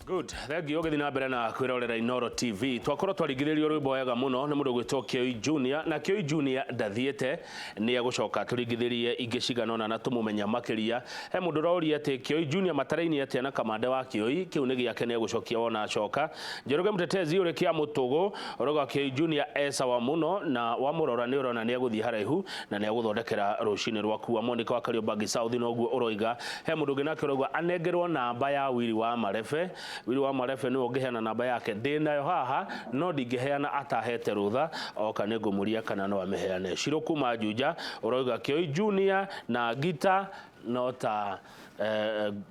Good. Thank you ũgĩthiĩ na mbere na kwĩrorera Inoro TV. Twakorwo twaringithĩrio rwĩmbo wega mũno nĩ mũndũ gwĩtwo Kĩoi Junior, na Kĩoi Junior ndathiĩte, nĩ egũcoka tũringithĩrie ingĩ cigana ũna na tũmũmenya makĩria. He mũndũ ũroria atĩ Kĩoi Junior mataraini atĩa na kamande wa Kĩoi, kĩu nĩ gĩake, nĩ egũcokia wona acoka. Njoroge Mtetezi ũrĩ Kĩamũtũgũ ũrauga Kĩoi Junior e sawa mũno na wamũrora nĩ ũrona nĩ egũthiĩ haraihu na nĩ egũthondekera rũcinĩ rwaku. Wa Monica wa Kariobangi South noguo ũroiga. He mũndũ ũngĩ nake ũrauga anengerwo namba ya Willy wa Marebe. Willy wa Marebe nĩwe ũngĩheana namba yake. Ndĩnayo haha no ndingĩheana atahete rũtha, oka nĩ ngũmũria kana no amĩheane. Shiro kuma Juja ũroiga Kĩoi Junior na Ngita no ta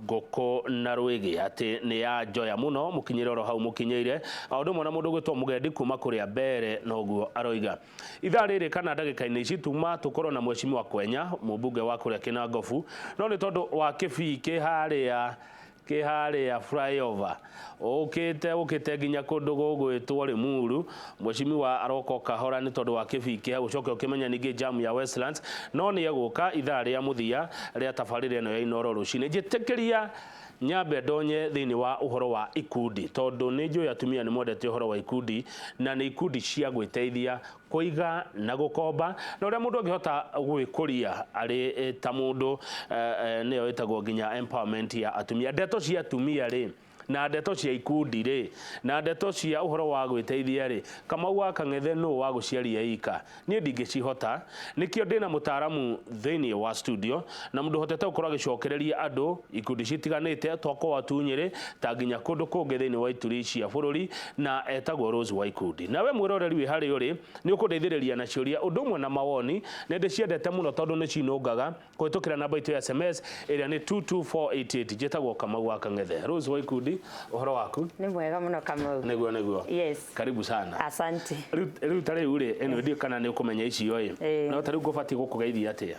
ngũkũ na rwĩgĩ, atĩ nĩ ya njoya mũno, mũkinyĩre oro hau mũkinyĩire. O ũndũ ũmwe na mũndũ ũgwĩtwo Mũgendi kuma kũrĩa Mbere noguo aroiga. Ithaa rĩrĩ kana ndagĩka-inĩ ici tuma tũkorwo na Mheshimiwa Kwenya, mũmbunge wa kũrĩa Kĩnangobu, no nĩ tondũ wa kĩbii kĩ harĩa kĩ harĩa flyover ũkĩte ũkĩte nginya kũndũ gũgwĩtwo Limuru. Mheshimiwa aroka o kahora nĩ tondũ wa kĩbii kĩ hau, ũcoke ũkĩmenya ningĩ jam ya Westlands, no nĩ egũka ithaa rĩa mũthia rĩa tabarĩra ĩno ya Inooro rũcinĩ. Njĩtĩkĩria nyambe ndonye thĩinĩ wa ũhoro wa ikundi, tondũ nĩ njũĩ atumia nĩ mwendete ũhoro wa ikundi, na nĩ ikundi cia gwĩteithia kũiga na gũkomba, na ũrĩa mũndũ angĩhota gwĩkũria arĩ ta mũndũ, nĩyo ĩtagwo nginya empowerment ya atumia. Ndeto cia atumia rĩ, na ndeto cia ikundi rĩ, na ndeto cia ũhoro wa gwĩteithia rĩ, Kamau wa Kang'ethe nũ wa gũciaria ika? Niĩ ndingĩcihota, nĩkĩo ndĩna mũtaaramu thĩinĩ wa studio, na mũndũ ũhotete gũkorwo agĩcokereria andũ ikundi citiganĩte twakorwo tu Nyĩrĩ ta nginya kũndũ kũngĩ thĩinĩ wa ituri cia bũrũri, na etagwo Rose wa Ikundi. Nawe mwĩroreri wĩ harĩa ũrĩ, nĩ ũkũndeithĩrĩria na ciũria ũndũ ũmwe na mawoni, nĩ ndĩciendete mũno tondũ nĩ cinũngaga, kũhĩtũkĩra namba itũ ya SMS ĩrĩa nĩ 22488. Njĩtagwo Kamau wa Kang'ethe. Rose wa Ikundi, ũhoro waku? Nĩ mwega mũno, Kamau. Nĩguo, nĩguo. Yes. Karibu sana. Asante. Rĩu ta rĩu rĩ, anyway, ndiũĩ kana nĩ ũkũmenya icio ĩ. No ta rĩu ngũbatiĩ gũkũgeithia atĩa?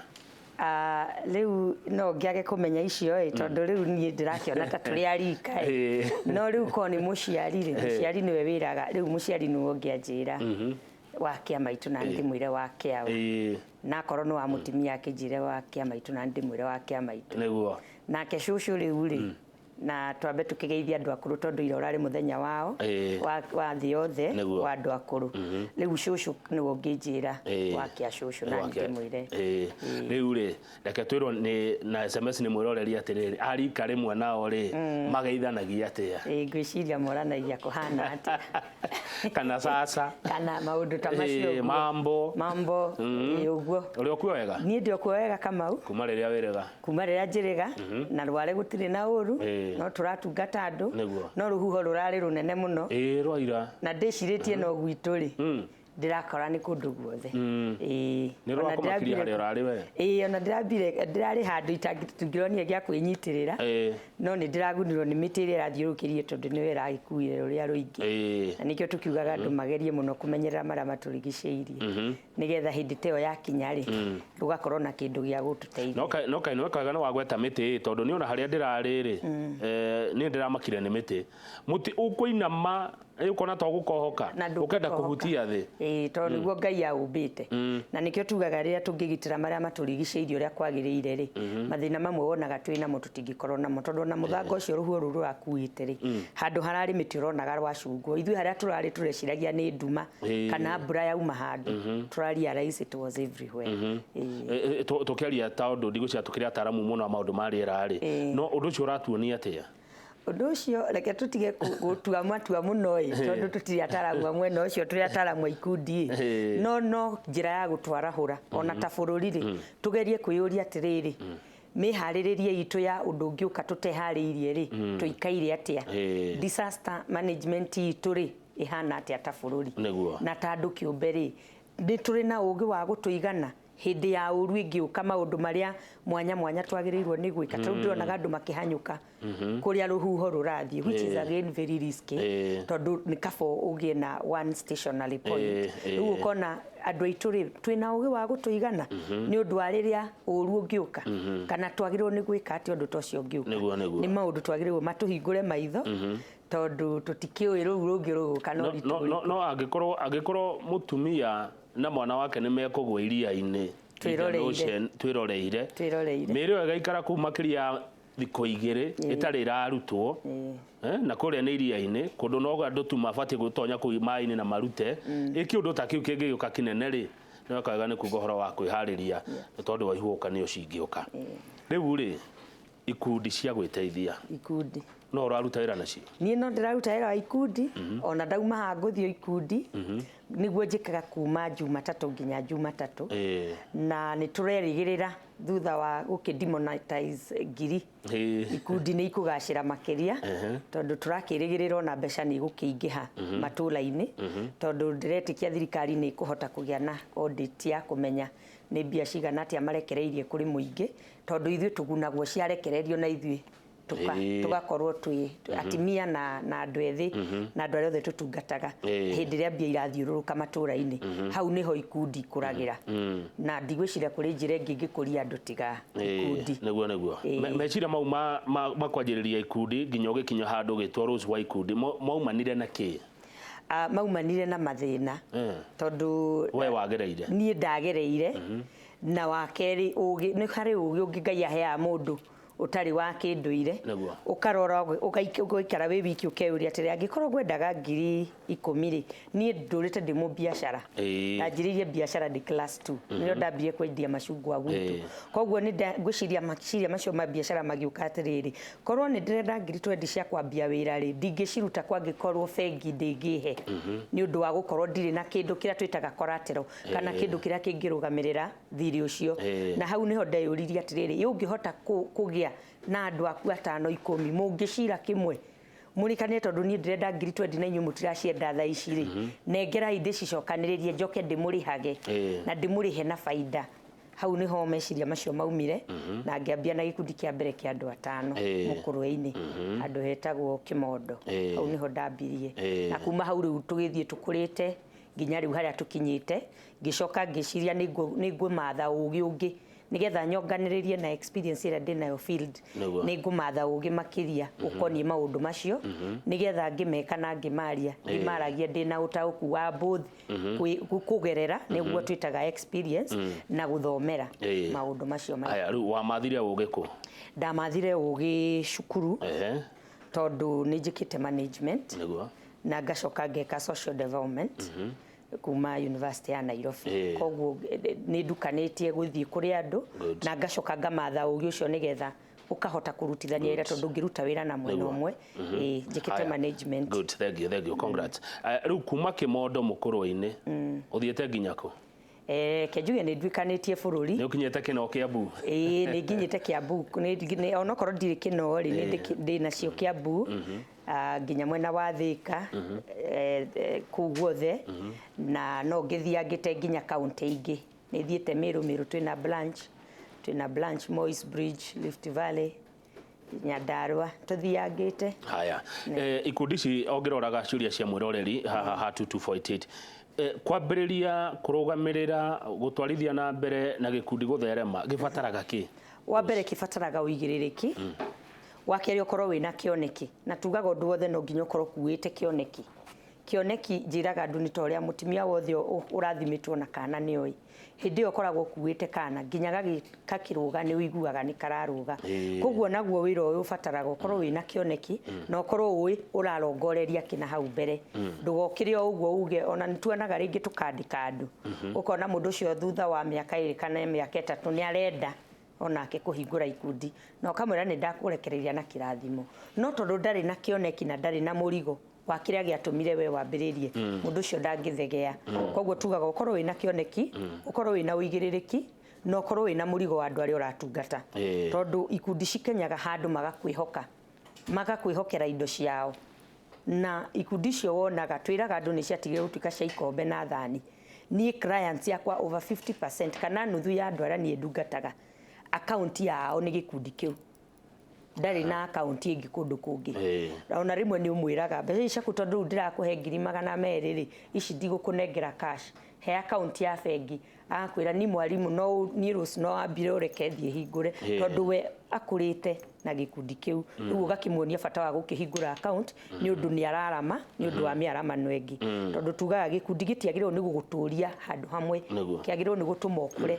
Ah, rĩu no ngĩage kũmenya icio ĩ, tondũ rĩu niĩ ndĩrakĩona ta tũrĩ a rika ĩ. No rĩu korwo nĩ mũciari rĩ, mũciari nĩwe wĩraga, rĩu mũciari nĩwe ũngĩanjĩra wa kĩama itũ na ndĩmwĩre wa kĩawa. Na akorwo nĩ wa mũtumia akĩnjĩre wa kĩama itũ na ndĩmwĩre wa kĩama itũ. Nake cũcũ rĩu rĩ, na twambe tũkĩgeithie andũ akũrũ tondũ ira ũrarĩ mũthenya wao wa thĩ yothe wa andũ akũrũ. Rĩu cũcũ nĩwe ũngĩnjĩra wa kĩa cũcũ na ndĩmwĩre. Rĩu rĩ, reke twĩrwo nĩ na SMS nĩ mwĩroreri atĩrĩrĩ, a rika rĩmwe nao rĩ, mageithanagia atĩa? Ĩĩ, ngwĩciria moranagia kũhana atĩa. Kana sasa. Kana maũndũ ta macio ũguo. Mambo. Mambo, ĩĩ ũguo. Ũrĩ okuo wega? Niĩ ndĩ okuo wega, Kamau. Kuma rĩrĩa wĩrĩga? Kuma rĩrĩa njĩrĩga, na rware gũtirĩ na ũru, no tũratungata andũ, no rũhuho rũrarĩ rũnene mũno. Ĩĩ, rwaira. Na ndĩcirĩtie no gwitũ rĩ, ndĩrakora nĩ kũndũ guothe. Ĩĩ. Nĩ rũrakũmakirie harĩa ũrarĩ we? Ĩĩ, ona ndĩrambire ndĩrarĩ handũ itangĩronire gĩa kwĩnyitĩrĩra, no nĩ ndĩragunirwo nĩ mĩtĩ ĩrĩa ĩrathiũrũrũkĩirie tondũ nĩyo ĩragĩkuire rũrĩa rũingĩ. Na nĩkĩo tũkiugaga andũ magerie mũno kũmenyerera marĩa matũrigicĩirie, nĩgetha hĩndĩ ta ĩyo yakinya rĩ, rũgakorwo na kĩndũ gĩa gũtũteithia. No kaĩ nĩ wega nĩ wagweta mĩtĩ ĩ, tondũ niĩ ona harĩa ndĩrarĩ rĩ, niĩ ndĩramakire nĩ mĩtĩ. Mũtĩ ũkũinama ũkona ta ũgũkohoka, Na ũkenda ndũngĩkohoka. Kũhutia thĩ. Ĩĩ, tondũ nĩguo Ngai aũmbĩte. Na nĩkĩo tugaga rĩrĩa tũngĩgitĩra marĩa matũrigicĩirie ũrĩa kwagĩrĩire rĩ, mathĩna mamwe wonaga twĩ namo tũtingĩkorwo namo, tondũ ona mũthanga ũcio rũhuho rũu rũrakuĩte rĩ, handũ hararĩ mĩtĩ ũronaga rwacungwo. Ithuĩ harĩa tũrarĩ tũreciragia nĩ nduma kana mbura yauma handũ, tũra realize it was everywhere. Ĩĩ. Tũkĩaria ta ũndũ ndigũciria tũkĩrĩ ataramu mũno a maũndũ ma rĩera rĩ, no ũndũ ũcio ũratuonia atĩa? Ũndũ ũcio reke tũtige gũtua matua mũno ĩ, tondũ tũtirĩ ataramu a mwena ũcio, tũrĩ ataramu a ikundi ĩ. No no njĩra ya gũtwarahũra ona ta bũrũri rĩ, tũgerie kwĩyũria atĩrĩrĩ, mĩharĩrĩrie itũ ya ũndũ ũngĩũka tũteharĩirie rĩ, tũikaire atĩa? Disaster management itũ rĩ, ĩhana atĩa ta bũrũri? Na ta andũ kĩũmbe rĩ, nĩ tũrĩ na ũgĩ wa gũtũigana hĩndĩ ya ũru ĩngĩũka, maũndũ marĩa mwanya mwanya twagĩrĩirwo nĩ gwĩka? Tondũ ndĩronaga andũ makĩhanyũka kũrĩa rũhuho rũrathiĩ, which is again very risky, tondũ nĩ kaba ũgĩe na one stationary point. Rĩu ũkona andũ aitũ rĩ, twĩna ũgĩ wa gũtũigana nĩ ũndũ wa rĩrĩa ũru ũngĩũka, kana twagĩrĩirwo nĩ gwĩka atĩa ũndũ ta ũcio ũngĩũka? Nĩguo. Nĩ maũndũ twagĩrĩirwo matũhingũre maitho, tondũ tũtikĩũĩ rũu rũngĩ rũgũka no ritũ No, no angĩkorwo mũtumia na mwana wake nĩ mekũgwa iria-inĩ, Twĩroreire. Indian Ocean, twĩroreire, Twĩroreire. Mĩĩrĩ ĩyo ĩgaikara kũu makĩria ya Thikũ 2 ĩtarĩ ĩrarutwo, na kũrĩa nĩ iria-inĩ kũndũ no andũ tu mabatiĩ gũtonya kũu maĩ-inĩ na marute ĩ kĩũndũ ta kĩu kĩngĩgĩũka kĩnene rĩ, nĩ wega nĩ kuga ũhoro wa kwĩharĩria nĩ tondũ wa ihuhũkanio cingĩũka. Rĩu rĩ, ikundi cia gwĩteithia, ikundi, no ũraruta wĩra nacio? Niĩ no ndĩraruta wĩra wa ikundi, ona ndauma haha ngũthiĩ ikundi, nĩguo njĩkaga kuma Jumatatũ nginya Jumatatũ. Na nĩ tũrerĩgĩrĩra thutha wa gũkĩ demonetize ngiri, ikundi nĩ ikũgacĩra makĩria, tondũ tũrakĩrĩgĩrĩra ona mbeca nĩ igũkĩingĩha matũra-inĩ, tondũ ndĩretĩkia thirikari nĩ ĩkũhota kũgĩa na audit ya kũmenya nĩ mbia cigana atĩa marekereirie kũrĩ mũingĩ, tondũ ithuĩ tũgunagwo ciarekererio na ithuĩ tũgakorwo twĩ atimia na andũ ethĩ na andũ arĩa othe tũtungataga. Hĩndĩ ĩrĩa mbia irathiũrũrũka matũra-inĩ, hau nĩho ikundi ikũragĩra, na ndigwĩciria kũrĩ njĩra ĩngĩ ĩngĩkũria andũ tiga ikundi. Nĩguo. Meciria mau ma kwanjĩrĩria ikundi nginya ũgĩkinya handũ ũgĩtwo Rose wa ikundi maumanire na kĩ? Maumanire na mathĩna, tondũ we wagereire? Niĩ ndagereire, na wa kerĩ ũgĩ nĩ harĩ ũgĩ ũngĩ Ngai aheaga mũndũ ũtarĩ wa kĩndũire. Ũkarora ũgaikara wĩ wiki ũkeyũria atĩrĩ, angĩkorwo ngwendaga 10,000 rĩ, niĩ ndũrĩte ndĩ mũbiacara. Ndanjĩrĩirie biacara ndĩ class 2, nĩrĩo ndambirie kwendia macungwa gwitũ. Koguo nĩ ngwĩciria meciria macio ma biacara magĩũka atĩrĩrĩ, korwo nĩ ndĩrenda 20,000 cia kwambia wĩra rĩ, ndingĩciruta kwangĩkorwo bengi ndĩngĩhe, nĩ ũndũ wa gũkorwo ndirĩ na kĩndũ kĩrĩa twĩtaga collateral, kana kĩndũ kĩrĩa kĩngĩrũgamĩrĩra thirĩ ũcio. Na hau nĩho ndeyũririe atĩrĩrĩ, ũngĩhota kũgĩa na andũ aku 5 10 mũngĩcira kĩmwe mũrĩkanie, tondũ niĩ ndĩrenda 20,000 na inyuĩ mũtiracienda thaa ici rĩ, nengerai ndĩcicokanĩrĩrie njoke ndĩmũrĩhage na ndĩmũrĩhe na baida. Hau nĩho meciria macio maumire, na ngĩambia na gĩkundi kĩa mbere kĩa andũ 5 mũkũrwe-inĩ, handũ hetagwo Kĩmondo. Hau nĩho ndambirie, na kuma hau rĩu tũgĩthiĩ tũkũrĩte nginya rĩu harĩa tũkinyĩte. Ngĩcoka ngĩciria nĩ ngũmatha ũgĩ ũngĩ nĩgetha nyonganĩrĩrie na experience ĩrĩa ndĩnayo field, nĩ ngũmatha ũgĩ makĩria ũkoniĩ maũndũ macio, nĩgetha ngĩmeka na ngĩmaria, ngĩmaragia ndĩna ũtaũku wa both kũgerera nĩguo twĩtaga experience na gũthomera maũndũ macio. Aya, rĩu wamathire ũgĩ kũ? Ndamathire ũgĩ cukuru, tondũ nĩ njĩkĩte management na ngacoka ngeka social development kuma University ya Nairobi. Koguo nĩ ndukanĩtie gũthiĩ kũrĩ andũ na ngacoka ngamatha ũgĩ ũcio nĩgetha ũkahota kũrutithania wĩra, tondũ ũngĩruta wĩra na mwena ũmwe. Njĩkĩte management. Good, thank you, thank you, congrats. Rĩu kuma Kĩmondo mũkũrwe-inĩ ũthiĩte nginya kũ? Ke njuge nĩ nduĩkanĩtie bũrũri. Nĩ ũkinyĩte Kĩnoo Kĩambu? Ĩĩ, nĩ nginyĩte Kĩambu. Onokorwo ndirĩ Kĩnoo rĩ, ndĩ nacio Kĩambu, nginya mwena wa Thĩka, kũu guothe, na no ngĩthiangĩte nginya kaũntĩ ingĩ. Nĩ thiĩte Meru, Meru twĩna branch Moi's Bridge, Rift Valley, Nyandarua, tũthiangĩte. Haya, ikundi ici ũngĩroraga ciũria cia mwĩroreri haha ha 2248, kwambĩrĩria kũrũgamĩrĩra gũtwarithia na mbere na gĩkundi gũtherema gĩbataraga kĩ? Wa mbere kĩbataraga ũigĩrĩrĩki, wa kerĩ ũkorwo wĩna kĩoneki, na tugaga ũndũ wothe no nginya ũkorwo ũkuĩte kĩoneki. Kĩoneki njĩraga andũ nĩ ta ũrĩa mũtumia wothe ũrathimĩtwo na kana nĩoĩ, hĩndĩ ĩyo ũkoragwo ũkuĩte kana nginya gakĩrũga nĩ ũiguaga nĩ kararũga. Koguo naguo wĩra ũyũ ũbataraga ũkorwo wĩna kĩoneki na ũkorwo ũĩ ũrarongoreria kĩna hau mbere, ndũgokĩre o ũguo uge. Ona nĩ tuonaga rĩngĩ tũkandĩka andũ, ũkona mũndũ ũcio thutha wa mĩaka 2 kana mĩaka 3 nĩ arenda onake kũhingũra ikundi, na ũkamwĩra nĩ ndakũrekereria na kĩrathimo, no tondũ ndarĩ na kĩoneki na ndarĩ na mũrigo wa kĩrĩa gĩatũmire we wambĩrĩrie, mũndũ ũcio ndangĩthegea. Koguo tugaga ũkorwo wĩna kĩoneki, ũkorwo wĩna ũigĩrĩrĩki, na ũkorwo wĩna mũrigo wa andũ arĩa ũratungata, tondũ ikundi cikenyaga handũ magakwĩhoka, magakwĩhokera indo ciao. Na ikundi icio wonaga twĩraga andũ nĩ ciatigire gũtuĩka cia ikombe na thani. Niĩ clients yakwa over 50% kana nuthu ya andũ arĩa niĩ ndungataga, akaunti yao nĩ gĩkundi kĩu, ndarĩ na akaunti ĩngĩ kũndũ kũngĩ. Ona rĩmwe nĩ ũmwĩraga mbeca ici ciaku, tondũ rĩu ndĩrakũhe 200,000 rĩ, ici ndigũkũnengera cash, he akaunti ya bengi. Agakwĩra ni mwarimũ, no niĩ rũciũ no wambire ũreke thiĩ hingũre, tondũ we akũrĩte na gĩkundi kĩu. Rĩu ũgakĩmuonia bata wa gũkĩhingũra account, nĩ ũndũ nĩ ararama nĩ ũndũ wa mĩaramano ĩngĩ, tondũ tugaga gĩkundi gĩtiagĩrĩirwo nĩ gũgũtũria handũ hamwe, kĩagĩrĩirwo nĩ gũtũma ũkũre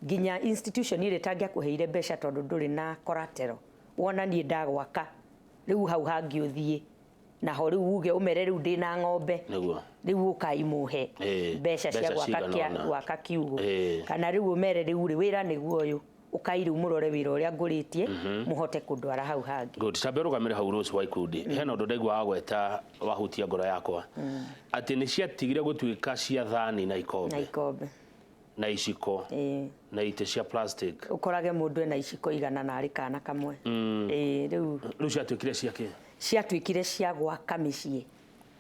nginya institution ĩrĩa ĩtangĩakũheire mbeca, tondũ ndũrĩ na collateral. Wona niĩ ndagwaka rĩu hau hangĩ ũthiĩ naho rĩu uge ũmere rĩu ndĩna ng'ombe, rĩu ũkai mũhe mbeca cia gwaka kiugũ, kana rĩu ũmere rĩu rĩ wĩra nĩguo ũyũ, ũkai rĩu mũrore wĩra ũrĩa ngũrĩtie mũhote kũndwara hau hangĩ. Good. Tambe ũrũgamĩre hau Rose wa ikundi. Hena ũndũ ndaigua wagweta wahutia ngoro yakwa, atĩ nĩ ciatigire gũtuĩka cia thani na ikombe na ikombe na iciko na itĩ cia plastic. Ũkorage mũndũ ena iciko igana na arĩ kana kamwe. Rĩu ciatuĩkire cia kĩ? Ciatuĩkire cia gwaka mĩciĩ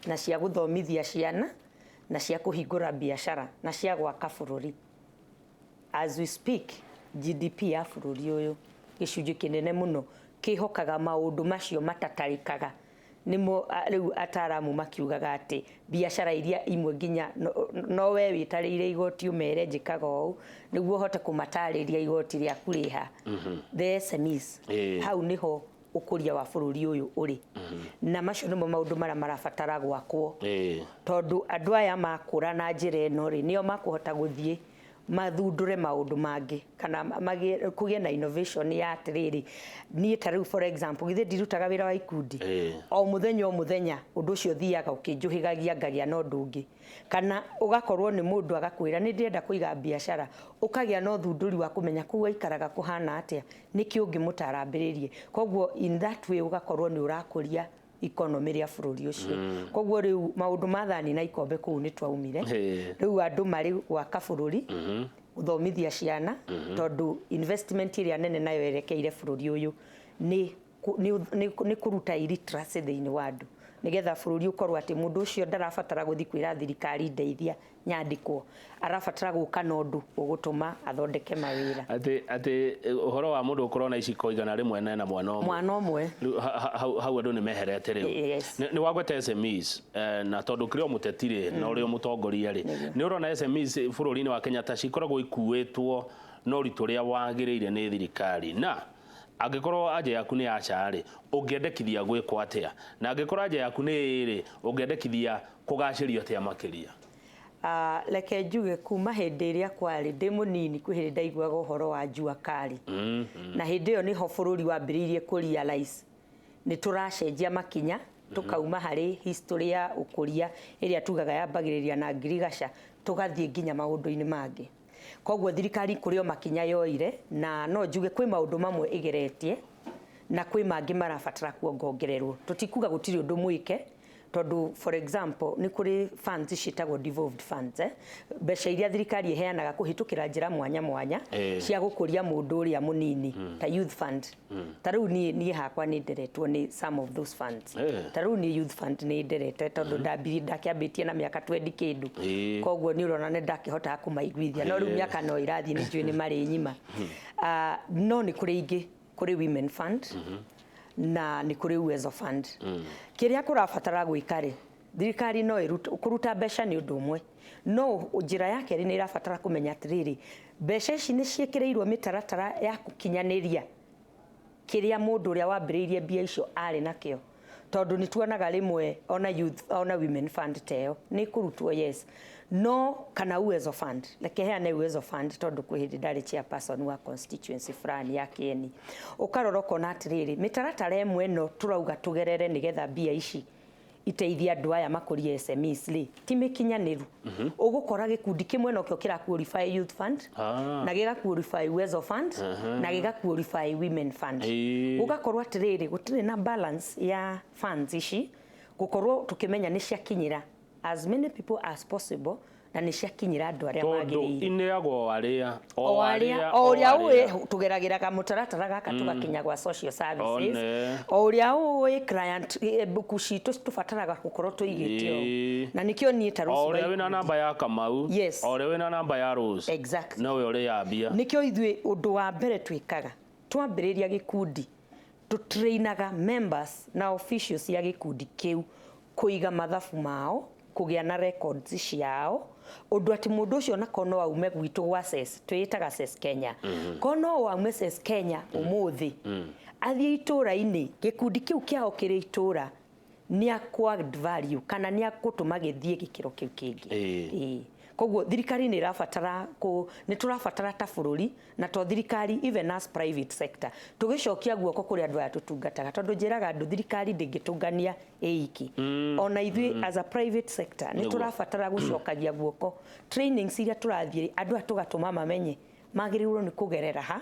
na cia gũthomithia ciana na cia kũhingũra biacara na cia gwaka bũrũri. As we speak, GDP ya bũrũri ũyũ gĩcunjĩ kĩnene mũno kĩhokaga maũndũ macio matatarĩkaga. Nĩmo rĩu ataaramu makiugaga atĩ biacara iria imwe nginya no we wĩtarĩire igoti ũmere njĩkaga ũũ nĩguo ũhote kũmatarĩria igoti rĩaku rĩha. The SMEs, hau nĩho ũkũria wa bũrũri ũyũ ũrĩ. Na macio nĩmo maũndũ marĩa marabatara gwakwo, tondũ andũ aya makũra na njĩra ĩno rĩ, nĩo makũhota gũthiĩ mathundũre maũndũ mangĩ kana kũgĩe na innovation ya atĩrĩrĩ, niĩ ta rĩu for example githĩ ndirutaga wĩra wa ikundi o mũthenya o mũthenya, ũndũ ũcio ũthiaga ũkĩnjũhĩgagia ngagĩa na ũndũ ũngĩ, kana ũgakorwo nĩ mũndũ agakwĩra nĩ ndĩrenda kũiga biacara, ũkagĩa na ũthundũri wa kũmenya kũu aikaraga kũhana atĩa, nĩkĩ ũngĩmũtara ambĩrĩrie. Koguo in that way ũgakorwo nĩ ũrakũria economy rĩa bũrũri ũcio. Koguo rĩu maũndũ ma thani na ikombe kũu nĩ twaumire. Rĩu andũ marĩ gwaka bũrũri, gũthomithia ciana, tondũ investment ĩrĩa nene nayo yerekeire bũrũri ũyũ nĩ kũruta illiteracy thĩinĩ wa andũ, nĩgetha bũrũri ũkorwo atĩ mũndũ ũcio ndarabatara gũthiĩ kwĩra thirikari ndeithia nyandĩkwo, arabatara gũka na ũndũ ũgũtũma athondeke mawĩra. Atĩ ũhoro wa mũndũ ũkorwo na iciko 100 na mwana ũmwe, mwana ũmwe hau andũ nĩ meherete rĩu. Nĩ wagweta SMEs, na tondũ kĩrĩ o mũteti rĩ na ũrĩ o mũtongoria rĩ, nĩ ũrona SMEs bũrũri-inĩ wa Kenya ta cikoragwo ikuĩtwo na ũritũ ũrĩa wagĩrĩire nĩ thirikari, na angĩkorwo anja yaku nĩ aca rĩ, ũngĩendekithia gwĩkwo atĩa, na angĩkorwo anja yaku nĩ ĩĩ rĩ, ũngĩendekithia kũgacĩrio atĩa makĩria? Reke njuge kuma hĩndĩ ĩrĩa kwarĩ ndĩ mũnini kwĩ hĩndĩ ndaiguaga ũhoro wa jua kali, na hĩndĩ ĩyo nĩho bũrũri wambĩrĩirie kũ realize nĩ tũracenjia makinya, tũkauma harĩ history ya ũkũria ĩrĩa tugaga yambagĩrĩria na ngirigaca tũgathiĩ nginya maũndũ-inĩ mangĩ. Koguo thirikari kũrĩ o makinya yoire, na no njuge kwĩ maũndũ mamwe ĩgeretie na kwĩ mangĩ marabatara kuongongererwo. Tũtikuga gũtirĩ ũndũ mwĩke, tondũ for example nĩ kũrĩ funds ciĩtagwo devolved funds, mbeca iria thirikari ĩheanaga kũhĩtũkĩra njĩra mwanya mwanya cia gũkũria mũndũ ũrĩa mũnini, ta youth fund. Ta rĩu niĩ hakwa nĩ nderetwo nĩ some of those funds. Ta rĩu niĩ youth fund nĩ nderete tondũ ndakĩambĩtie na mĩaka 20 kĩndũ, koguo nĩ ũrona nĩ ndakĩhotaga kũmaiguithia, no rĩu mĩaka no ĩrathiĩ nĩ njũĩ nĩ marĩ nyima. No nĩ kũrĩ ingĩ, kũrĩ women fund na nĩ kũrĩ Uwezo Fund. Kĩrĩa kũrabatara gwĩka rĩ, thirikari no kũruta mbeca nĩ ũndũ ũmwe, no njĩra ya kerĩ nĩ ĩrabatara kũmenya atĩrĩrĩ, mbeca ici nĩ ciĩkĩrĩirwo mĩtaratara ya gũkinyanĩria kĩrĩa mũndũ ũrĩa wambĩrĩirie mbia icio arĩ nakĩo, tondũ nĩ tuonaga rĩmwe ona youth ona women fund ta ĩyo nĩ kũrutwo, yes, no kana Uwezo Fund. Reke heane Uwezo Fund tondũ kwĩ hĩndĩ ndarĩ chairperson wa constituency fulani ya Kieni, ũkarora ũkona atĩrĩrĩ, mĩtaratara ĩmwe ĩno tũrauga tũgerere nĩgetha mbia ici iteithie andũ aya makũrie SMEs rĩ, ti mĩkinyanĩru. Ũgũkora gĩkundi kĩmwe nokĩo kĩra qualify youth fund, na gĩga qualify Uwezo Fund, na gĩga qualify women fund. Ũgakorwo atĩrĩrĩ, gũtirĩ na balance ya funds ici, gũkorwo tũkĩmenya nĩ ciakinyĩra as many people as possible, na nĩ ciakinyĩra andũ arĩa magĩrĩire. Tondũ ineagwo arĩa o arĩa o ũrĩa ũĩ tũgeragĩraga mũtaratara gaka tũgakinya gwa social services, o ũrĩa ũĩ client mbuku citũ tũbataraga gũkorwo tũigĩte ũũ, na nĩkĩo niĩ ta Rose, o ũrĩa wĩna namba ya Kamau, o ũrĩa wĩna namba ya Rose, exactly, nowe ũrĩa mbia. Nĩkĩo ithuĩ ũndũ wa mbere twĩkaga twambĩrĩria gĩkundi tũtrainaga members na officials ya gĩkundi kĩu kũiga mathabu mao, kũgĩa na records ciao, ũndũ atĩ mũndũ ũcio onakorwo no aume gwitũ gwa CES, twĩĩtaga CES Kenya, korwo no aume CES Kenya ũmũthĩ athiĩ itũũra-inĩ, gĩkundi kĩu kĩao kĩrĩ itũũra nĩ akũ add value kana nĩ akũtũma gĩthiĩ gĩkĩro kĩu kĩngĩ. Koguo thirikari nĩ ĩrabatara nĩ tũrabatara ta bũrũri, na to thirikari, even as private sector, tũgĩcokia guoko kũrĩ andũ aya tũtungataga, tondũ njĩraga andũ thirikari ndĩngĩtũngania ĩiki. Ona ithuĩ as a private sector nĩ tũrabatara gũcokagia guoko. Trainings iria tũrathiĩ, andũ aya tũgatũma mamenye magĩrĩirwo nĩ kũgerera ha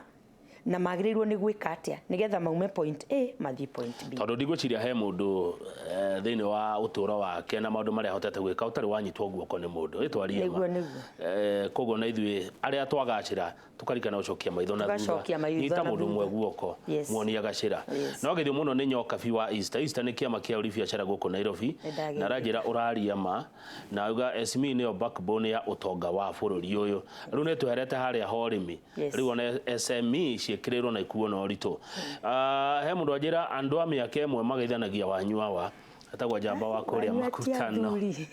na magĩrĩirwo nĩ gwĩka atĩa nĩgetha maume point A mathiĩ point B. Tondũ ndigwĩciria he mũndũ thĩinĩ wa ũtũũro wake na maũndũ marĩa ahotete gwĩka ũtarĩ wanyitwo guoko nĩ mũndũ. Ĩtwarie ma. Nĩguo, nĩguo. Koguo na ithuĩ arĩa twagacĩra tũkarikana gũcokia maitho na thutha. Tũgacokia maitho Nyita na mũndũ ũmwe thutha. guoko, Yes. muonie gacĩra. Yes. No geithio mũno nĩ Nyokabi wa Easter. Easter nĩ kĩama kĩa ũri biacara gũkũ Nairobi. Nĩndagĩrĩire. Na aranjĩra ũraria ma, na auga SME nĩyo backbone ya ũtonga wa bũrũri ũyũ. Rĩu nĩ tweherete harĩa ha ũrĩmi. Yes. Rĩu ona SME ciĩkĩrĩirwo na ikuo na ũritũ. He mũndũ anjĩra andũ a mĩaka ĩmwe mageithanagia wanyuawa, etagwo Njamba wa kũrĩa Wanyua ti Makutano. athuri.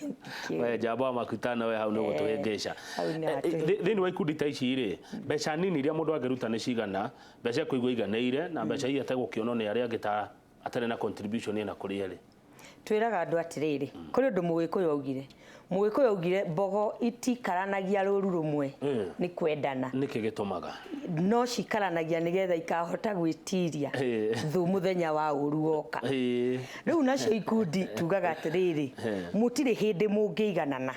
We Njamba wa Makutano, we hau nĩ gũtũhĩngĩca. Hau nĩ hatũhĩngĩca. Thĩinĩ wa ikundi ta ici rĩ, mbeca nini iria mũndũ angĩruta nĩ cigana, mbeca ekũigua iganĩire na mbeca iria ategũkĩonwo nĩ arĩa angĩ ta atarĩ na contribution ĩna kũrĩ erĩ? Twĩraga andũ atĩrĩrĩ, kũrĩ ũndũ Mũgĩkũyũ augire. Mũgĩkũyũ augire mbogo itikaranagia rũru rũmwe nĩ kwendana. Nĩkĩ gĩtũmaga? No cikaranagia nĩgetha ikahota gwĩtiria thũ mũthenya wa ũru woka. Rĩu nacio ikundi tugaga atĩrĩrĩ, mũtirĩ hĩndĩ mũngĩiganana.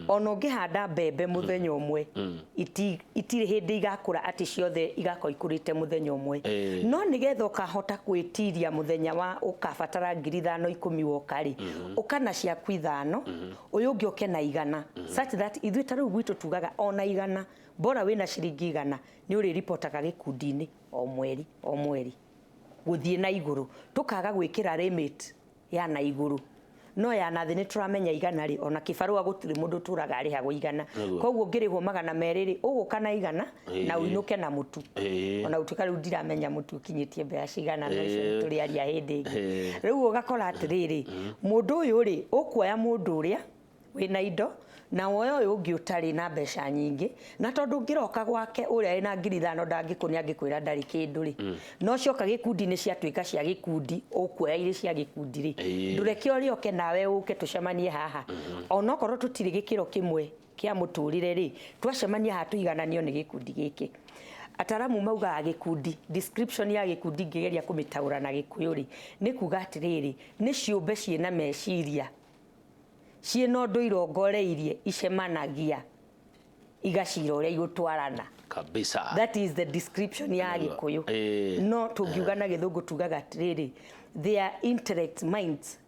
Ona ũngĩhanda mbembe mũthenya ũmwe, itirĩ hĩndĩ igakũra atĩ ciothe igakorwo ikũrĩte mũthenya ũmwe. No nĩgetha ũkahota gwĩtiria mũthenya wa ũkabatara 5,000 10 woka rĩ, ũka na ciaku 5, ũyũ ũngĩ ũke na 100, such that ithuĩ ta rĩu gwitũ tugaga ona 100, bora wĩna ciringi 100 nĩ ũrĩripotaga gĩkundi-inĩ o mweri o mweri gũthiĩ na igũrũ. Tũkaga gwĩkĩra limit ya na igũrũ, no ya na thĩ nĩ tũramenya 100 rĩ, ona kĩbarũa gũtirĩ mũndũ ũtũraga arĩhagwo 100. Koguo ũngĩrĩhwo 200 rĩ, ũgũka na 100 na ũinũke na mũtu. Ona gũtuĩka rĩu ndiramenya mũtu ũkinyĩtie mbeca cigana, no icio nĩ tũrĩaria hĩndĩ ĩngĩ. Rĩu ũgakora atĩrĩrĩ, mũndũ ũyũ rĩ, ũkuoya mũndũ ũrĩa wĩna indo na woya ũyũ ũngĩ ũtarĩ na mbeca nyingĩ, na tondũ ũngĩroka gwake ũrĩa wĩna 5,000 ndangĩkũnĩa, angĩkwĩra ndarĩ kĩndũ rĩ, no cioka gĩkundi-inĩ ciatuĩka cia gĩkundi, ũkuoya irĩ cia gĩkundi rĩ, ndũreke ũrĩa ũke nawe ũke tũcemanie haha. Onokorwo tũtirĩ gĩkĩro kĩmwe kĩa mũtũrĩre rĩ, twacemania haha tũigananio nĩ gĩkundi gĩkĩ. Ataramu maugaga gĩkundi, description ya gĩkundi ngĩgeria kũmĩtaũra na Gĩkũyũ rĩ, nĩ kuga atĩrĩrĩ, nĩ ciũmbe ciĩna meciria, ciĩna ũndũ irongoreirie, icemanagia igacira ũrĩa igũtwarana. Kabisa. That is the description ya Gĩkũyũ. No tũngiuga na Gĩthũngũ tugaga atĩrĩrĩ, they are intellect minds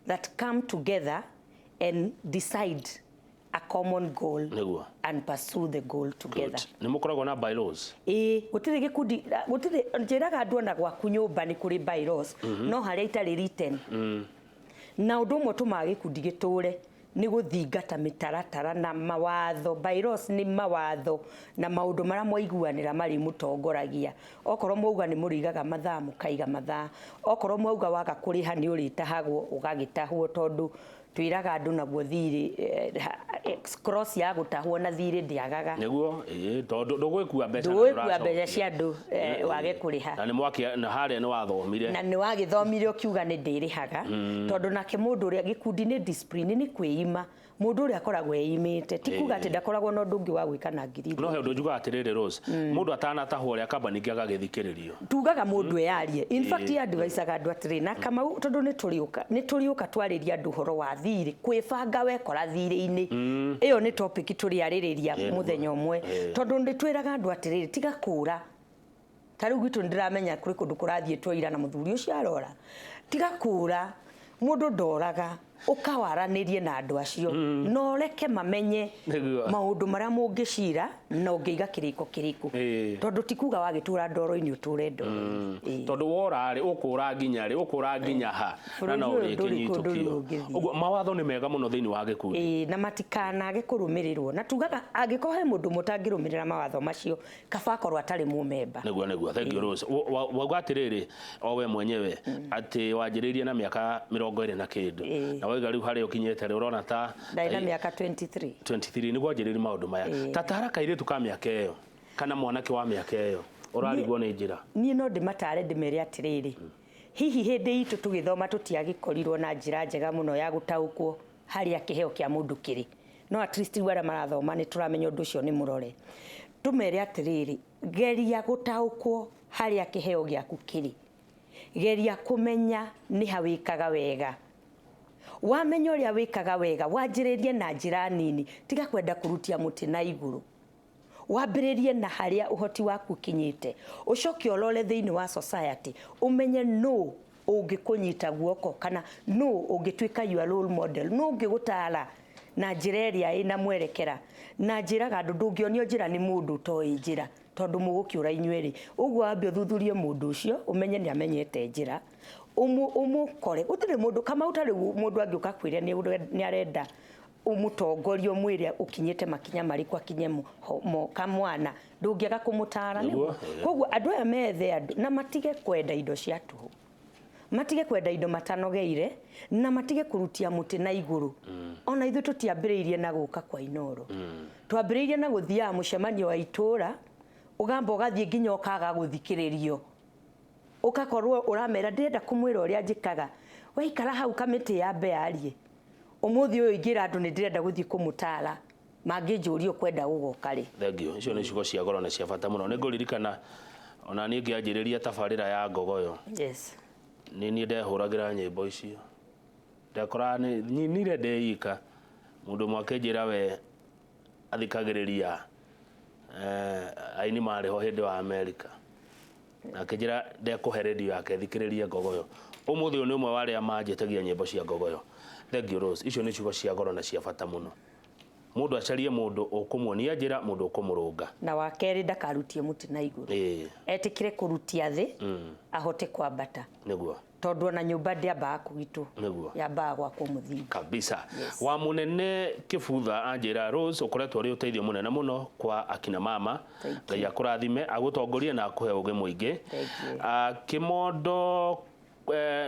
that come together and decide a common goal and pursue the goal together. Nĩ mũkoragwo na bylaws? Ĩĩ, gũtirĩ gĩkundi, gũtirĩ, njĩraga andũ ona gwaku nyũmba nĩ kũrĩ bylaws, no harĩa itarĩ written. Na ũndũ ũmwe ũtũmaga gĩkundi gĩtũre nĩ gũthingata mĩtaratara na mawatho. Bylaws nĩ mawatho na maũndũ marĩa mwaiguanĩra marĩ mũtongoragia. Okorwo mwauga nĩ mũrĩigaga mathaa, mũkaiga mathaa. Okorwo mwauga waga kũrĩha nĩ ũrĩtahagwo, ũgagĩtahwo, tondũ twĩraga andũ naguo thirĩ, cross ya gũtahwo na thirĩ ndĩagaga. Nĩguo, tondũ ndũgwĩkua mbeca na Ndũgwĩkua ndũracokia. mbeca cia andũ, wage kũrĩha. Na nĩ mwaki, na harĩa nĩ wathomire. Na nĩ wagĩthomire ũkiuga nĩ ndĩrĩhaga. Tondũ nake mũndũ ũrĩa gĩkundi nĩ discipline, nĩ kwĩima. Mũndũ ũrĩa akoragwo eimĩte, ti kuga atĩ ndakoragwo na ũndũ ũngĩ wa gwĩka na ngiri No he ũndũ njugaga atĩrĩrĩ, Rose, mũndũ atanatahwo ũrĩa kamba ningĩ agagĩthikĩrĩrio. Tugaga mũndũ eyarie. In fact, advisaga andũ atĩrĩ, na Kamau, tondũ nĩ tũrĩũka twarĩria andũ ũhoro wa thirĩ, kwĩbanga wekora thirĩ-inĩ. Ĩyo nĩ topic tũrĩarĩrĩria mũthenya ũmwe. Tondũ nĩ twĩraga andũ atĩrĩrĩ, tiga kũra. Ta rĩu gwitũ nĩndĩramenya kũrĩ kũndũ kũrathiĩ twaira na mũthuri ũcio arora. Tiga kũra, mũndũ ndoraga, ũkawaranĩrie na andũ acio. Na ũreke mamenye maũndũ marĩa mũngĩcira na ũngĩiga kĩrĩko kĩrĩkũ. Tondũ ti kuga wagĩtũra ndoro-inĩ ũtũre ndoro-inĩ. Tondũ wora rĩ, ũkũra nginya rĩ, ũkũra nginya ha, na no Bũrũri ũyũ ndũrĩ kũndũ ũrĩkĩnyitũkio. ũngĩthiĩ. Ũguo mawatho nĩ mega mũno thĩinĩ wa gĩkundi. Na matikanage kũrũmĩrĩrwo. Na tugaga angĩkorwo he mũndũ mũtangĩrũmĩrĩra mawatho macio, kaba akorwo atarĩ mũmemba. Nĩguo, nĩguo. Thank you, Rose. Wauga atĩrĩrĩ, o we mwenyewe, atĩ wanjĩrĩirie na mĩaka mĩrongo ĩrĩ na kĩndũ. Na wauga rĩu harĩa ũkinyĩte rĩ, ũrona ta Ndarĩ na mĩaka 23. 23 nĩguo wanjĩrĩirie maũndũ maya. Ta tara kairĩtu ka mĩaka ĩyo, kana mwanake wa mĩaka ĩyo, ũrarigwo nĩ njĩra. Niĩ no ndĩmatare ndĩmere atĩrĩrĩ, hihi hĩndĩ itũ tũgĩthoma tũtiagĩkorirwo na njĩra njega mũno ya gũtaũkwo harĩa kĩheo kĩa mũndũ kĩrĩ. No at least rĩu arĩa marathoma nĩ tũramenya ũndũ ũcio nĩ mũrore. Tũmere atĩrĩrĩ, geria gũtaũkwo harĩa kĩheo gĩaku kĩrĩ, geria kũmenya nĩ ha wĩkaga wega. Wamenya ũrĩa wĩkaga wega, wanjĩrĩrie na njĩra nini, tiga kwenda kũrutia mũtĩ na igũrũ. Wambĩrĩrie na harĩa ũhoti waku ũkinyĩte, ũcoke ũrore thĩinĩ wa society, ũmenye nũ ũngĩkũnyita guoko kana nũ ũngĩtuĩka your role model, nũ ũngĩgũtara na njĩra ĩrĩa ĩna mwerekera. Na njĩraga andũ, ndũngĩonio njĩra nĩ mũndũ ũtoĩ njĩra, tondũ mũgũkĩũra inyuerĩ. Ũguo wambe ũthuthurie mũndũ ũcio, ũmenye nĩ amenyete njĩra, ũmũkore. Gũtirĩ mũndũ Kamau, ta rĩu mũndũ angĩũka kwĩre nĩ arenda ũmũtongorie, ũmwĩre ũkinyĩte makinya marĩkũ akinye kamwana, ndũngĩaga kũmũtara. Nĩguo. Koguo andũ aya methe andũ na matige kwenda indo cia tũhũ, matige kwenda indo matanogeire, na matige kũrutia mũtĩ na igũrũ. Ona ithuĩ tũtiambĩrĩirie na gũka kwa Inooro, twambĩrĩirie na gũthiaga mũcemanio wa itũũra, ũgamba ũgathiĩ nginya ũkaga gũthikĩrĩrio, ũgakorwo ũramera ndĩrenda kũmwĩra ũrĩa njĩkaga. Waikara hau kamĩtĩ yambe yarie. Ũmũthĩ ũyũ ingĩra andũ nĩ ndĩrenda gũthiĩ kũmũtara, mangĩnjũria ũkwenda gũgoka rĩ. Thank you. Icio nĩ ciugo cia goro na cia bata mũno. Nĩ ngũririkana ona niĩ ngĩanjĩrĩria tabarĩra ya Ngogoyo, nĩ niĩ ndehũragĩra nyĩmbo icio, ndekoraga nĩ nyinire ndĩika. Mũndũ ũmwe akĩnjĩra we athikagĩrĩria aini marĩ ho hĩndĩ wa Amerika, na akĩnjĩra ndekũhe redio yake thikĩrĩrie Ngogoyo. Ũmũthĩ ũyũ nĩ ũmwe wa arĩa manjĩtagia nyĩmbo cia Ngogoyo. Thank you, Rose. Icio nĩ ciugo cia goro na cia bata mũno. Mũndũ acarie mũndũ ũkũmuonia njĩra, mũndũ ũkũmũrũnga. Na wa kerĩ, ndakarutie mũtĩ na igũrũ, etĩkĩre kũrutia thĩ ahote kwambata, tondũ ona nyũmba ndĩambaga kũgitwo, yambaga gwakwo mũthingi. Kabisa. Wa munene kĩbutha anjĩra, Rose, ũkoretwo ũrĩ ũteithio mũnene mũno kwa akina mama. Thank Ngai akũrathime, agũtongorie na akũhe ũgĩ mũingĩ. Thank you. Kĩmondo,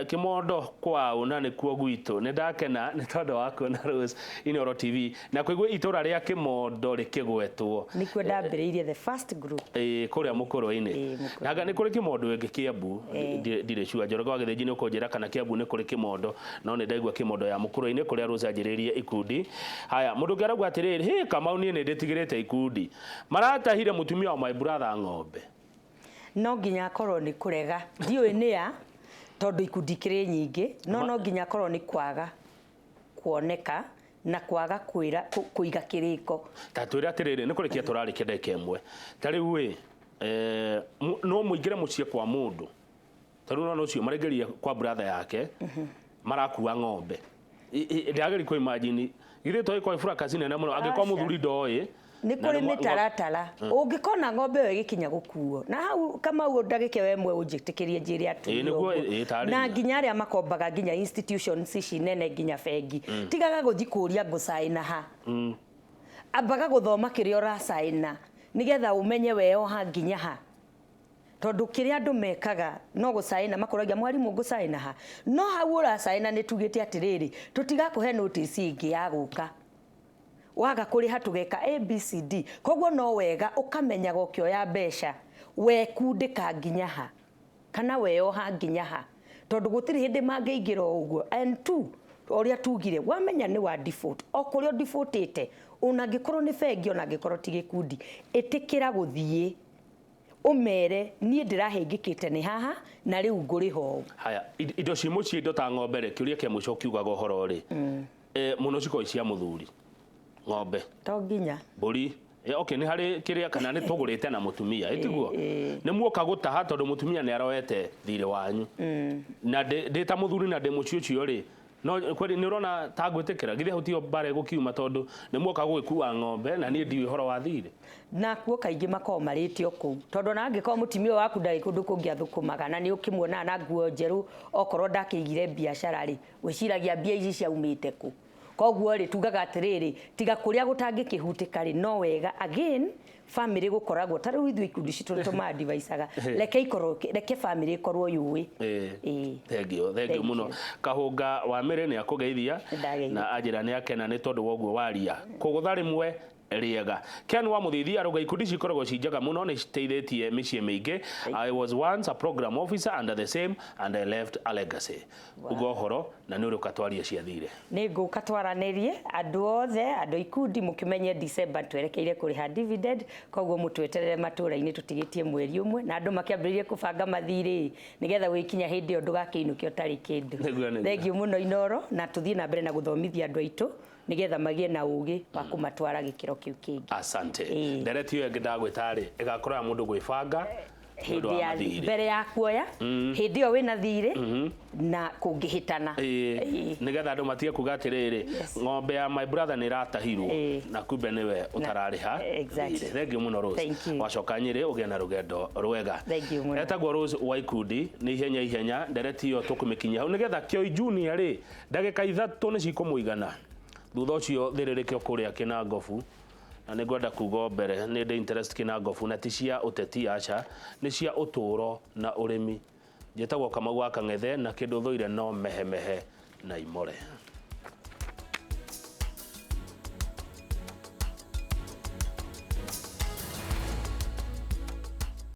kĩmondo kwao na nĩkuo gwitũ. Nĩ ndakena nĩ tondũ wa kuona Rose Inooro TV na kũigua itũra rĩa Kĩmondo rĩkĩgwetwo. Nĩkuo ndambĩrĩirie the first group. Ĩĩ, kũrĩa Mũkũrwe-inĩ. Ĩĩ, Mũkũrwe. Na anga nĩ kũrĩ Kĩmondo ĩngĩ Kĩambu, ndirĩ sure. Njoroge wa Gĩthĩnji nĩ ũkũnjĩra kana Kĩambu nĩ kũrĩ Kĩmondo, no nĩ ndaigua Kĩmondo ya Mũkũrwe-inĩ kũrĩa Rose anjĩrĩirie ikundi. Haya, mũndũ ũngĩ arauga atĩrĩrĩ, hĩ Kamau, niĩ nĩ ndĩtigĩrĩte ikundi, maratahire mũtumia wa my brother ng'ombe. No nginya akorwo nĩ kũrega, ndiũĩ nĩ ya tondũ ikundi ikĩrĩ nyingĩ, no no nginya akorwo nĩ kwaga kuoneka na kwaga kwĩra kũiga kĩrĩko. Ta twĩre atĩrĩrĩ, nĩ kũrĩkia tũrarĩkia ndagĩka ĩmwe, ta rĩu ĩ no mũingĩre mũciĩ kwa mũndũ, ta rĩu nona ũcio maraingĩria kwa brother yake, marakua ng'ombe. Ndĩrageria kũ imagine githĩ to ĩkorwo fracas nene mũno angĩkorwo Aca. mũthuri ndoĩ. Nĩ Na kũrĩ nĩ mĩtaratara, ũngĩkona ng'ombe ĩyo ĩgĩkinya gũkuo na hau Kamau, ndagĩka ĩyo ĩmwe ũnjĩtĩkĩrie njĩre atumia Ĩĩ, nĩguo, ũguo. ĩĩ, tarĩria. Na nginya arĩa makombaga nginya institutions ici nene, nginya bengi, tigaga gũthiĩ kũria ngũcaina ha, ambaga gũthoma kĩrĩa ũracaina nĩgetha ũmenye weoha nginya ha, tondũ kĩrĩa andũ mekaga no gũcaina, makoragia mwarimũ ngũcaina ha, no hau ũracaina nĩ tugĩte atĩrĩrĩ, tũtigakũhe notice ĩngĩ ya gũka, waga kũrĩha tũgeka ABCD. Koguo no wega ũkamenyaga ũkĩoya mbeca wekundĩka nginya ha kana weoha nginya ha, tondũ gũtirĩ hĩndĩ mangĩingĩra o ũguo. And two, ũrĩa tugire, wamenya nĩ wa default, o kũrĩa ũdefaultĩte, ona angĩkorwo nĩ bengi, ona angĩkorwo ti gĩkundi, ĩtĩkĩra gũthiĩ ũmere niĩ ndĩrahĩngĩkĩte nĩ haha na rĩu ngũrĩha ũũ. Haya, indo ci mũciĩ, indo ta ng'ombe rĩ, kĩũria kĩa mũico kiugaga ũhoro rĩ, mũno cikoragwo cia mũthuri, ng'ombe, To nginya. mbũri. Okay, nĩ harĩ kĩrĩa kana nĩ tũgũrĩte na mũtumia, ĩtiguo nĩ muoka gũtaha tondũ mũtumia nĩ aroete thirĩ wanyu, na ndĩ ta mũthuri na ndĩ mũciĩ ũcio rĩ, no kweli nĩ ũrona ta ngwĩtĩkĩra? Githĩ hau tiho mbara ĩgũkiuma, tondũ nĩ muoka gũgĩkua ng'ombe na niĩ ndiũĩ ũhoro wa thirĩ? Nakuo kaingĩ makoragwo marĩte o kũu, tondũ ona angĩkorwo mũtumia ũyũ waku ndarĩ kũndũ kũngĩ athũkũmaga na nĩ ũkĩmuonaga na nguo njerũ, okorwo ndakĩigire biacara rĩ, wĩciragia mbia ici ciaumĩte kũ? Koguo rĩ, tugaga atĩrĩrĩ, tiga kũrĩa gũtangĩkĩhutĩka rĩ, no wega again family gũkoragwo ta rĩu ithuĩ ikundi citũ nĩ tũmaadvisaga, reke ikorwo, reke family ĩkorwo yũĩ. Ĩĩ. Thank you, thank you Thank mũno. you. Kahũnga wa Mĩrĩ nĩ akũgeithia Nĩndageithia. na anjĩra nĩ akena nĩ tondũ wa ũguo waria. Kũgũtha rĩmwe. Rĩega. Ken wa Mũthithi arauga ikundi cikoragwo ci njega mũno, nĩ citeithĩtie mĩciĩ mĩingĩ. I was once a program officer under the same and I left a legacy. Uga ũhoro na nĩ ũrĩũka twarie cia thirĩ. Nĩ ngũka twaranĩrie andũ othe, andũ ikundi, mũkĩmenye December twerekeire kũrĩha dividend, koguo mũtweterere matũra-inĩ, tũtigĩtie mweri ũmwe na andũ makĩambĩrĩrie kũbanga mathirĩ nĩgetha gwĩkinya hĩndĩ ĩyo ndũgakĩinũke ũtarĩ kĩndũ. Nĩguo, nĩguo. Thank you mũno Inoro, na tũthiĩ na mbere na gũthomithia andũ aitũ nĩgetha magĩe na ũgĩ wa kũmatwara gĩkĩro kĩu kĩngĩ. Asante. Ĩĩ. Ndereti ĩyo ĩngĩ ndagwĩta rĩ, ĩgakorwo ya mũndũ gwĩbanga nĩ ũndũ hĩndĩ wa ya mathirĩ. Mbere ya kuoya, hĩndĩ ĩyo wĩna thirĩ na kũngĩhĩtana. Ĩĩ, nĩgetha andũ matige kuga atĩrĩrĩ, "Ng'ombe ya my brother nĩ ĩratahirwo," na kumbe nĩwe ũtararĩha thirĩ. Thank you mũno, Rose. Thank you. Wacoka Nyĩrĩ ũgĩe na rũgendo rwega. Thank you mũno. Etagwo Rose wa ikundi. Nĩ ihenya ihenya, ndereti ĩyo tũkũmĩkinyia hau nĩgetha Kĩoi Junior rĩ, ndagĩka 3 nĩ cikũmũigana, thutha ũcio thĩrĩrĩkio kũrĩa Kĩnangobu. Na nĩ ngwenda kuga o mbere nĩ ndĩ interest Kĩnangobu, na ti cia ũteti, aca, nĩ cia ũtũũro na ũrĩmi. Njĩtagwo Kamau wa Kang'ethe, na kĩndũ thũire no mehemehe na imore.